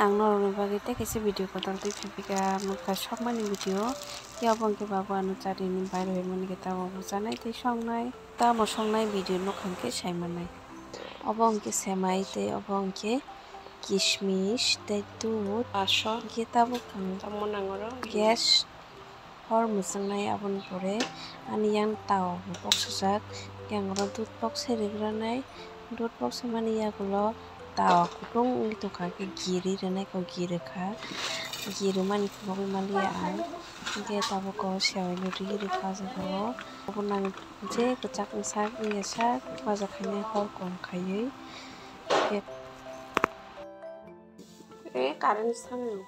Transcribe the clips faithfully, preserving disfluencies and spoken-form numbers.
Ang norokni bagwi tei kaisa video kotor twi phaiphika, nukha sokmani video. Tei obo hwnkhe babu ano charini bai rwmani khe tamo bwchanai tei songnai. Tamo songnai video nukha hwnkhe saimanai. Obo hwnkhe semai tei obo hwnkhe kismis tei dudh. Aswk. Hwnkhe tabuk ang tamo nang oro gas hor mwchwngnai, aboni pore ani yang tao boksajak, yang oro dudh boksai rwgranai. Dudh boksai mani yagulo tao kutung wngwi tongkha, hwnkhe ghee ri rwnaikho, ghee rwkha, ghee rwmani phunugwi manliya ang. Hwnkhe tabuk o sewaino ri rwkha o jaga o. Obo nang je kwchak wngsa wngya sak baja khainai hor kom khaiwi. Hwnkhe, eh, current sanai.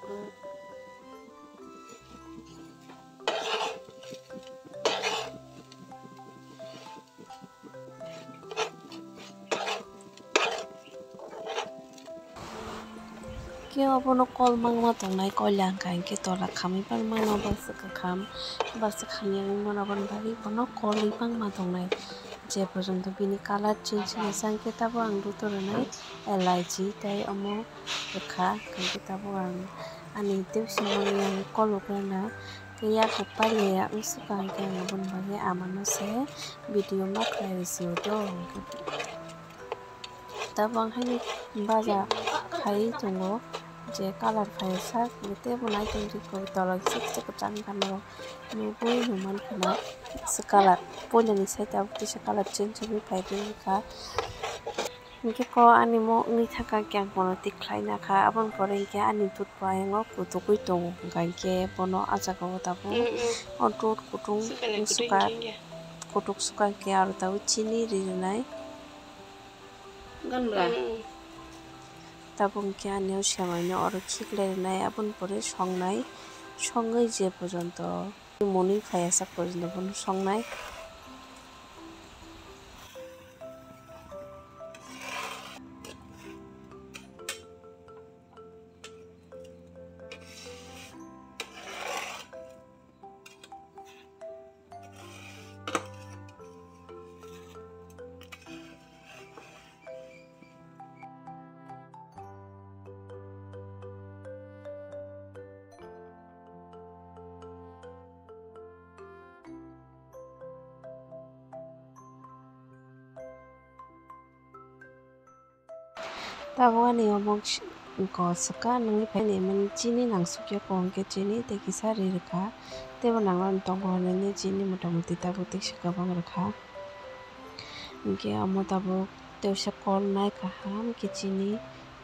Khe obono kol mangma tongnai, koila hwnkha hinkhe tola khamwi pang mano, baksa kwkham, baksa khamya wng mano, aboni bagwi bono kolwi pangma tongnai. Je porjonto bini colour change wngya sa, hinkhe tabuk ang ruto rwnai elaichi tei omo kwkha, hinkhe tabuk ang ani tei bisingo yang kolok rwna. Khe yakuk pailaya wngsuka hinkhe ang aboni bagwi amano se video ma khlai rw sio do hinkhe. Tabuk ang haino baja khai tongo je colour phai sak tei bo naitung rikha tola kisa kisa kwchang kha norok nugwi nung mankha na se colour puilani side tabuk kisa colour change wngwi phai rikha. Hinkhe ko ani mo wngwi thangkha hinkhe ang bono tikhlai nakha, aboni pore hinkhe ani dudh bo ayang o kutugwi tongo, hinkhe bono ah jaga o tabuk o dudh kutung wngsuka, kutuk suka hinkhe aro tabuk chini ri rwnai. Tabuk hinkhe ani o sewaino oro khiklai rwnai, aboni pore songnai, songwi je porjonto. Monwi phaiya sak porjonto bono songnai. Tabuk ani omo ko swkang nungwi phaini mani chini nangsukya kok hwnkhe chini tei kisa ri rwkha tei bo nanglani tongo hinwi chini motamuti tabuk tei swkang kwbang rwkha. Hinkhe omo tabuk teisa kolnai kaham khe chini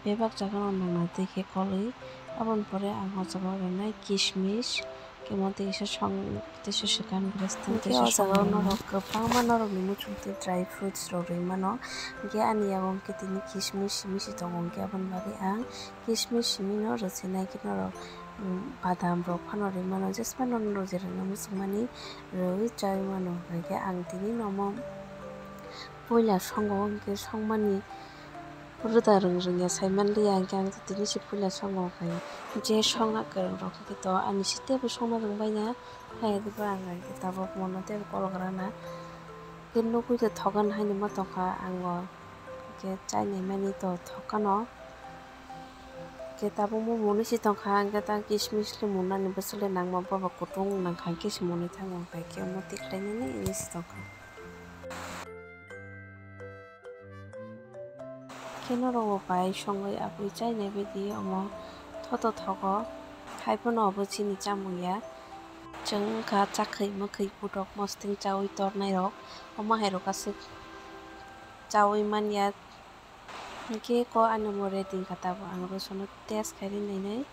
bebak jagano nangna tei khe kolwi. Aboni pore ang o jaga o rwnai kismis, khe mo tei kisa song tei se swkang glass tei kisa o jaga o norok kwbangma norokni muchungtwi dry fruits rok rwi mano. Hinkhe ani yago hinkhe tini kismis simi se tongo, hinkhe aboni bagwi ang kismis simi no rwchinai khe norok. Badam rok phano rwi mano, jesphano norok je rwna muchungmani rwi chai mano. Hinkhe ang tini nomo puila songo, hinkhe songmani roda rwng rwngya saimanliya, hinkhe ang tini se puila songo, hinkhe je songna kwrwng rok hinkhe to ani se teibo songna rwngbaina, hai hwnkhe ang hinkhe tabuk mono teibo kolok rana. Khe nugwi tongkha haino ma tongkha ang o. Khe chainaimani to thokano. Khe tabukmo monwi se tongkha, hwnkhe ta kismis le monani bwswk le nangma, bobo kutung nangkha, hwnkhe se monwi thango, hwnkhe omo tikhlainani hinwi se tongkha. Khe norok bo bai songwi abwi chainai baidi omo thoto thogo, haiphano obo chini chamung ya. Chwng wngkha chakhwi mwkhwi putok mosting chaui tornairok, omo hairok aswk chaui manya. Hinkhe ko ani omo ready wngkha, tabuk ang rosonwi test khairi nainai.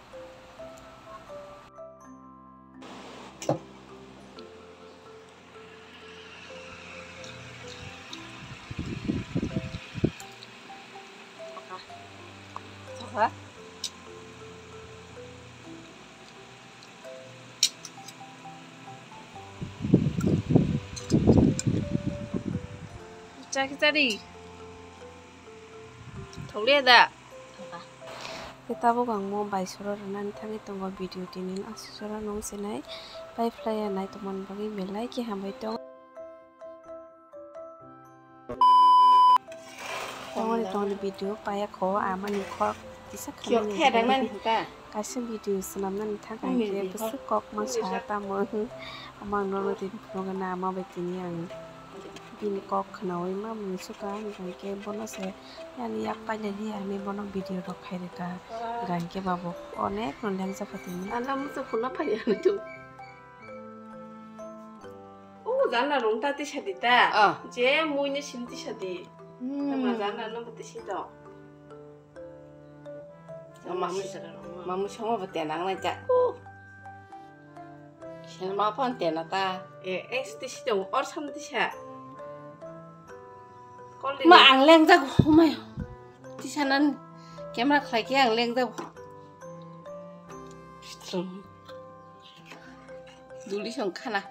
Chakhe chadi. Thokliya da? Khe tabuk ang mo bai sora rwnani thangwi tongo, video tini aswk sora nung sinai pai phlaiya, naitokmani bagwi belai khe hambai tongo. Tongmani tongmani video paiya kho, amani khok. Kisa kiyok khamani the dang nani hwnkha. Kaisa video swnamnani thang Umi hai khe di bwswk hor. Kok ma sa tamo. Ama ang nono tini phunukgana ama bai tini ang bini kok khwnaui ma mung sukha, hwnkhe bono se yani yak pailai di hinwi bono video rok khai rwkha. Hwnkhe babo onek no lengjak kha tini. Ana muchuk phunukna phai ya tu. O jana rung ta tisa di ta. Ah. Je mui ni sim tisa di. Hmm. Tama jana no tisi to. Mamu, mamu sama ba tena nang nai ta. Uh. Sel ma pon tena ta. Eh, eh, tisi dong, or sam tisa. Kol di. Ma ang leng jago, oh my. Tisa nan camera khlai khe ang leng jago. Duli song khana.